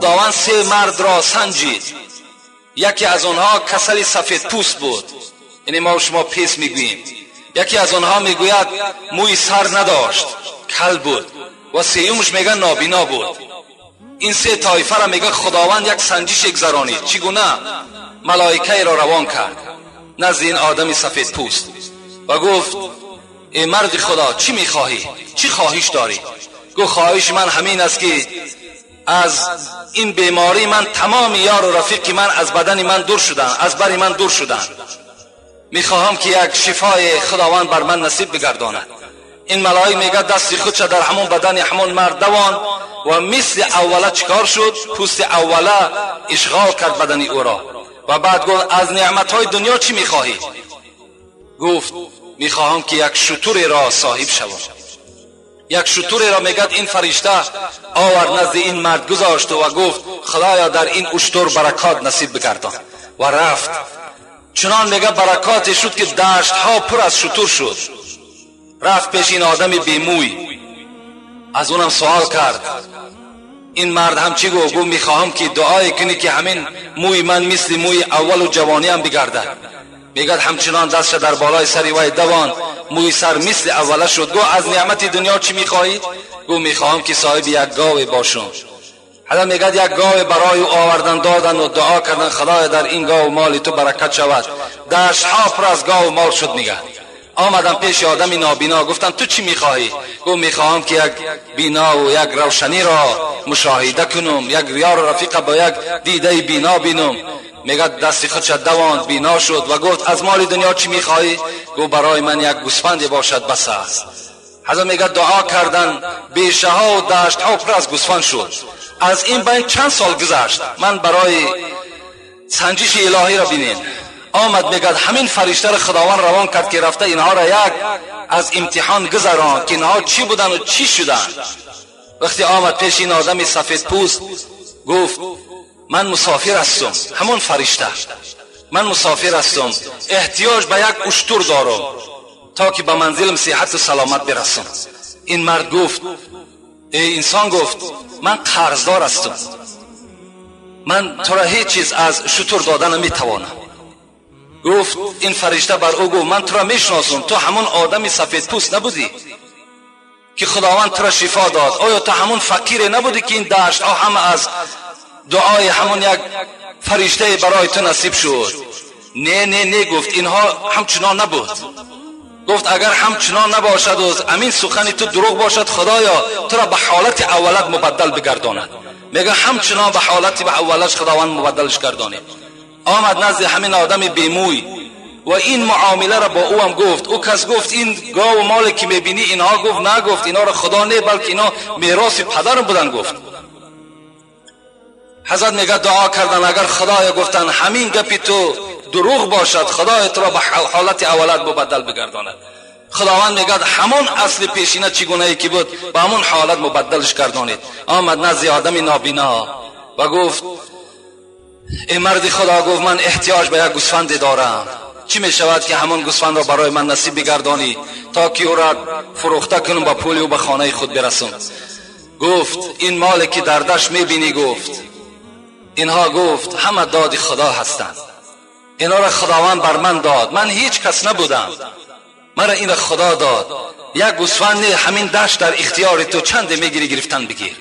Худованд се мард ро санҷид. Яке аз онҳо касали сафедпӯст буд, яъне мо шумо пес мегӯем. Яке аз онҳо мегӯяд мӯи сар надошт, кал буд, ва сеюмаш мегӯяд нобино буд. Ин се тоифаро мегӯяд Худованд як санҷиш гузаронид. Чӣ гуна? Малоикаеро равон кард назди ин одами сафедпӯст ва гуфт: эй марди Худо, чӣ мехоҳӣ? Чӣ хоҳиш дорӣ? Гуфт: хоҳиши ман ҳамин аст ки аз ин беморӣ ман тамоми ёру рафиқи ман аз бадани ман дур шуданд, аз бари ман дур шуданд. Мехоҳам ки як шифои Худованд бар ман насиб бигардонад. Ин малоик мегӯяд дасти худша дар ҳамон бадани ҳамон мард давон ва мисли аввала чикор шуд? Пӯсти аввала ишғол кард бадани ӯро. Ва баъд гуфт: аз неъматҳои дунё чӣ мехоҳӣ? Гуфт: мехоҳам ки як шутуреро соҳиб шавам. Як шутуреро мегӯяд ин фаришта овард назди ин мард гузошт ва гуфт: Худоё, дар ин уштур баракот насиб бигардон. Ва рафт. Чунон мегӯяд баракоте шуд ки даштҳо пур аз шутур шуд. Рафт пеши ин одами бемӯй, аз унам суол кард. Ин мард ҳам чӣ гуфт? Гуфт: мехоҳам ки дуое кунӣ ки ҳамин мӯи ман мисли мӯи аввалу ҷавониам бигардад. Мегӯяд ҳамчунон дастша дар болои сари вай давон, мӯи сар мисли аввала шуд. Гуфт: аз неъмати дунё чӣ мехоҳӣ? Гуфт: мехоҳам ки соҳиби як гове бошам. Ҳала мегӯяд як гове барои ӯ овардан додан ва дуо кардан: Худоё, дар ин гов моли ту баракат шавад. Даштҳо пур аз гову мол шуд. Мегӯяд омадам пеши одами нобино, гуфтам: ту чӣ мехоҳӣ? Гуфт: мехоҳам ки як бино ва як равшаниро мушоҳида кунам, як ёру рафиқа бо як дидаи бино бинам. Мегӯяд дасти худша давонд, бино шуд ва гуфт: аз моли дунё чӣ мехоҳӣ? Гуфт: барои ман як гӯсфанде бошад бас аст. Ҳазрат мегӯяд дуо кардан, бешаҳо ва даштҳо пур аз гӯсфанд шуд. Аз ин байн чанд сол гузашт. Ман барои санҷиши илоҳиро бинем. Омад мегӯяд ҳамин фариштаро Худованд равон кард ки рафта инҳоро як аз имтиҳон гузаронд ки инҳо чӣ буданд ва чӣ шуданд. Вақте омад пеши ин одами сафедпӯст, гуфт: ман мусофир ҳастам, ҳамон фаришта, ман мусофир ҳастам, эҳтиёҷ ба як уштур дорам то ки ба манзилам сиҳату саломат бирасам. Ин мард гуфт: эй инсон, гуфт, ман қарздор ҳастам, ман туро ҳеҷ чиз аз шутур дода наметавонам. Гуфт ин фаришта бар ӯ гуфт: ман туро мешиносам, ту ҳамон одами сафедпӯст набудӣ ки Худованд туро шифо дод? Оё ту ҳамон фақире набудӣ ки ин даштҳо ҳама аз дуои ҳамон як фариштае барои ту насиб шуд? Не, не, не, гуфт, инҳо ҳамчунон набуд. Гуфт: агар ҳамчунон набошад ва амин сухани ту дурӯғ бошад, Худоё туро ба ҳолати аввалат мубаддал бигардонад. Мегӯяд ҳамчунон ба ҳолати аввалаш Худованд мубаддалш гардонид. Омад назди ҳамин одами бемӯй ва ин муомиларо бо ӯ ҳам гуфт. Ӯ кас гуфт: ин гову моле ки мебинӣ, инҳо, гуфт, нагуфт, инҳоро Худо не, балки инҳо мероси падарам буданд. Гуфт ҳазрат мегӯяд дуо кардан, агар Худоё, гуфтанд, ҳамин гапи ту дурӯғ бошад, Худоё туро ба ҳолати аввалат мубаддал бигардонад. Худованд мегӯяд ҳамон асли пешина чӣ гунае ки буд, ба ҳамон ҳолат мубаддалш гардонид. Омад назди одами нобино ва гуфт: эй марди Худо, гуфт, ман эҳтиёҷ ба як гӯсфанде дорам, чӣ мешавад ки ҳамон гӯсфандро барои ман насиб бигардонӣ то ки ӯро фурӯхта кунам, ба пули ӯ ба хонаи худ бирасам? Гуфт: ин моле ки дар дашт мебинӣ, гуфт, инҳо, гуфт, ҳама доди Худо ҳастанд, инҳоро Худованд бар ман дод, ман ҳеҷ кас набудам, маро инро Худо дод. Як гӯсфанд не, ҳамин дашт дар ихтиёри ту, чанде мегирӣ гирифтан бигир.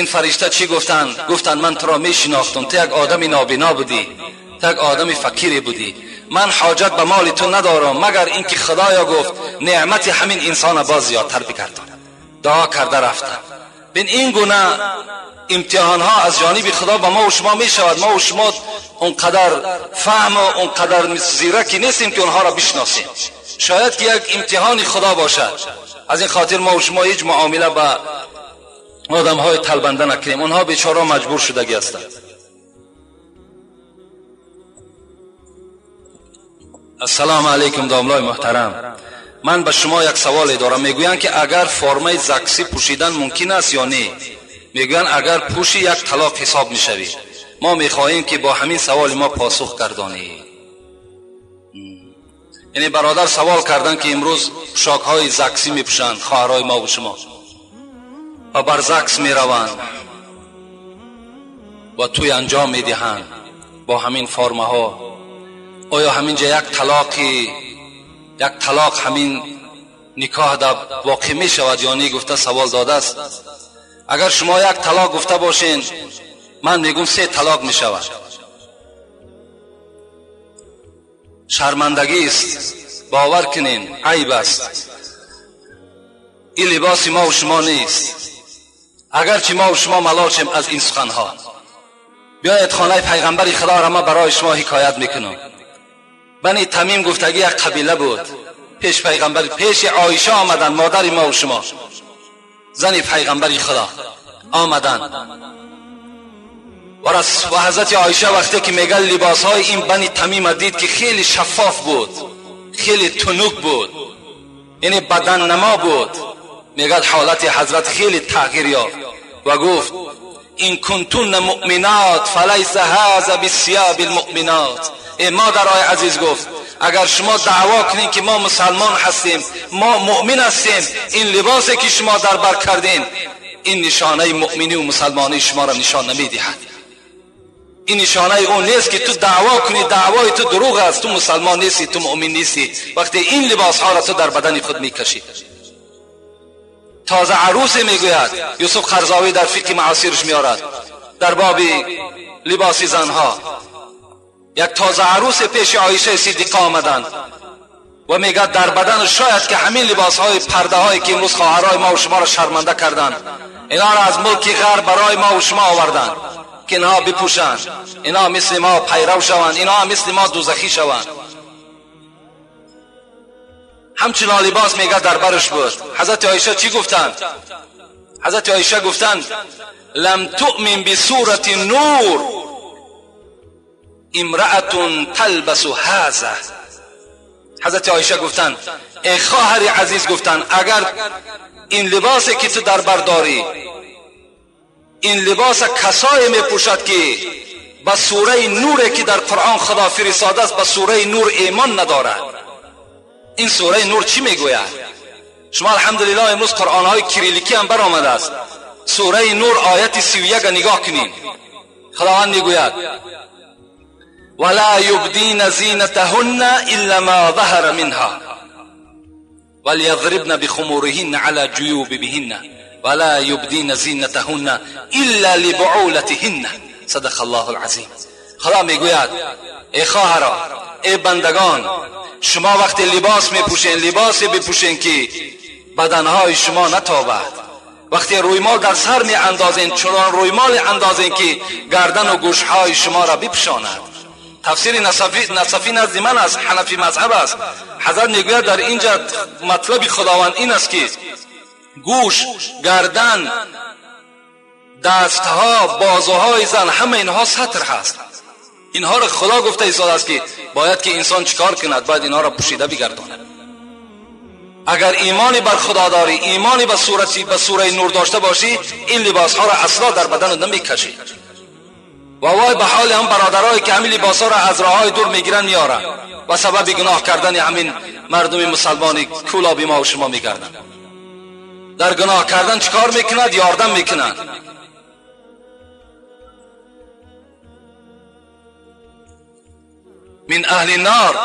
Ин фаришта чӣ гуфтанд? Гуфтанд: ман туро мешинохтам, ту як одами нобино будӣ, ту як одами фақире будӣ, ман ҳоҷат ба моли ту надорам, магар инки Худоё, гуфт, неъмати ҳамин инсона боз зиёдтар бигардонад. Дуо карда рафтам. Бин, ин гуна имтиҳонҳо аз ҷониби Худо ба мо ва шумо мешавад. Мо ва шумо онқадар фаҳму онқадар зираки нестем ки онҳоро бишносем. Шояд ки як имтиҳони Худо бошад. Аз ин хотир мо ва шумо ҳеҷ муомила ба одамҳои талбанда накунем, онҳо бечора маҷбур шудагӣ ҳастанд. Ассалому алайкум, домлои муҳтарам, ман ба шумо як саволе дорам. Мегӯянд ки агар формаи заксӣ пӯшидан мумкин аст ё не? Мегӯянд агар пӯшӣ як талоқ ҳисоб мешавӣ. Мо мехоҳем ки бо ҳамин саволи мо посух гардонед. Яъне бародар савол карданд ки имрӯз пӯшокҳои заксӣ мепӯшанд хоҳарҳои мо ва шумо. و بر زکس می روند و توی انجام می دهند با همین فرمه ها. آیا همینجا یک طلاق همین نکاح در واقع می شود یا نه گفته سوال داده است. اگر شما یک طلاق گفته باشین، من میگم 3 طلاق می شود. شرمندگی است، باور کنین عیب است. این لباس ما و شما نیست، اگرچه ما و شما ملال شیم از این سخنها. بیاید خانه پیغمبر خدا را ما برای شما حکایت میکنم. بنی تمیم گفتگی یک قبیله بود، پیش پیغمبر، پیش عایشه آمدن، مادر ما و شما، زن پیغمبر خدا آمدن. و حضرت عایشه وقتی که میگه لباس های این بنی تمیم دید که خیلی شفاف بود، خیلی تنک بود، یعنی بدن نما بود، میگه حالت حضرت خیلی تغییر یافت و گفت این کنتون مؤمنات فلیس هذا بثياب المؤمنات. ای مادرای عزیز، گفت اگر شما دعوا کنین که ما مسلمان هستیم، ما مؤمن هستیم، این لباسی که شما در بر کردین این نشانه مؤمنی و مسلمانی شما را نشان نمیدهد. این نشانه اون نیست که تو دعوا کنی، دعوای تو دروغ است، تو مسلمان نیستی، تو مؤمن نیستی وقتی این لباس ها را تو در بدن خود میکشی. تازه عروس میگوید، یوسف قرضاوی در فقه معاصرش میارد در باب لباس زنها، یک تازه عروس پیش عایشه صدیقه آمدند و میگه در بدن شاید که همین لباس های پرده هایی که امروز خواهرای ما و شما را شرمنده کردند، اینا را از ملک غرب برای ما و شما آوردند که اینها بپوشند، اینا مثل ما پیرو شوند، اینا مثل ما دوزخی شوند. همچنان لباس میگه در برش بود. حضرت عایشه چی گفتند؟ حضرت عایشه گفتند لم تؤمن بسورة نور امرأة تلبس هذا. حضرت عایشه گفتند ای خواهر عزیز، گفتند اگر این لباسی که تو در بر داری، این لباس کسایی میپوشد که به سوره نور که در قرآن خدا فرستاده است به سوره نور ایمان ندارد. این سوره نور چی میگوید؟ شما الحمدلله امروز قرآن های کریلیکی هم برآمده است. سوره نور آیت 31 نگاه کنین، خداوند میگوید ولا يبدين زينتهن إلا ما ظهر منها وليضربن بخمورهن على جيوبهن ولا يبدين زينتهن إلا لبعولتهن. صدق الله العظیم. خدا میگوید ای خواهرا، ای بندگان، شما وقتی لباس میپوشین، لباسی بپوشین که بدنهای شما نتابد. وقتی رویمال در سر می اندازین، چنان رویمال اندازین که گردن و گوشهای شما را بپوشاند. تفسیر نصفی نزد من است، حنفی مذهب است. حضرت میگوید در اینجا مطلب خداوند این است که گوش، گردن، دستها، بازوهای زن، همه اینها ستر هست. اینها را خدا گفته ایستاده است که باید که انسان چیکار کند؟ باید اینها را پوشیده بگرداند. اگر ایمانی بر خدا داری، ایمانی به سوره نور داشته باشی، این لباس ها را اصلا در بدن نمیکشی. و وای به حال هم برادرایی که همین لباس ها را از راههای دور میگیرن میارن و سبب گناه کردن همین مردم مسلمانی کولابی ما و شما میگردن. در گناه کردن چیکار میکند؟ یاردم میکنند. من اهل النار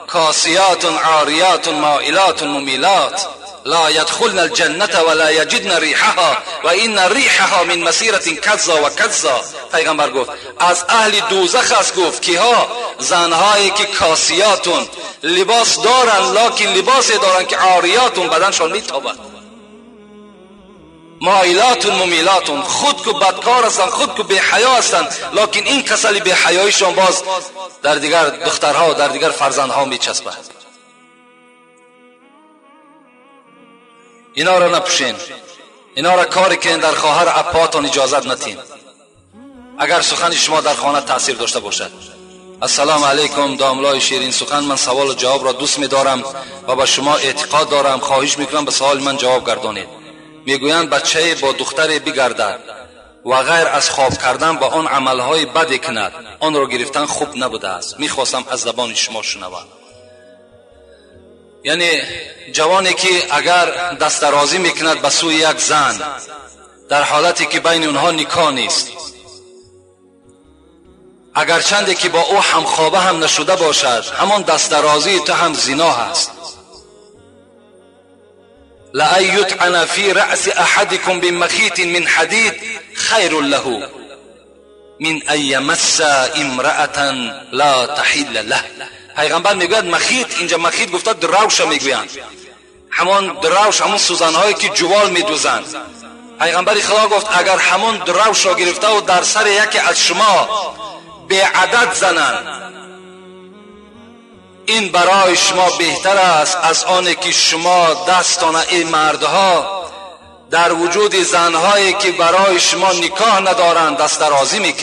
کاسیات عاریات مائلات ممیلات لا يدخلن الجنة ولا يجدن ريحها وإن ريحها من مسيرة كذا وكذا. پیغمبر گفت از اهل دوزخ است. گفت کیها؟ زنهایی که کاسیاتون، لباس دارن لکن لباس دارن که عاریاتون، بدنشان میتابد، مایلاتون ممیلاتون، خود که بدکار هستن، خود که بی حیا هستن، لکن این کسلی بی حیایشان باز در دیگر دخترها و در دیگر فرزندها میچسبد. اینا را نپوشین، اینا را کاری که در خواهر اپاتان اجازت نتین اگر سخن شما در خانه تاثیر داشته باشد. السلام علیکم داملای شیرین سخن، من سوال و جواب را دوست می‌دارم و به شما اعتقاد دارم، خواهش میکنم به سوال من جواب گردانید. میگویند بچه با دختر بگردد و غیر از خواب کردن با آن عملهای بد کند، آن را گرفتن خوب نبوده است. میخواستم از زبان شما شنوم. یعنی جوانی که اگر دست درازی میکند به سوی یک زن، дар ҳолате ки байни онҳо никоҳ нест, агарчанде ки бо ӯ ҳамхоба ҳам нашуда бошад, ҳамон дастдарозии ту ҳам зино ҳаст. لأن يطعن في رأس أحدكم بمخيط من حديد خير له من أن يمس امرأة لا تحل له. پیغمبر میگوید مخیط، اینجا مخیط گفته دروش میگویند، همان دروش، همون سوزنهایی که جوال میدوزند. پیغمبر خدا گفت اگر همون دروش را گرفته و در سر یکی از شما به عدد زنند، این برای شما بهتر است از آن که شما دستان ای مردها در وجود زنهایی که برای شما نکاح ندارند دست درازی میکنید.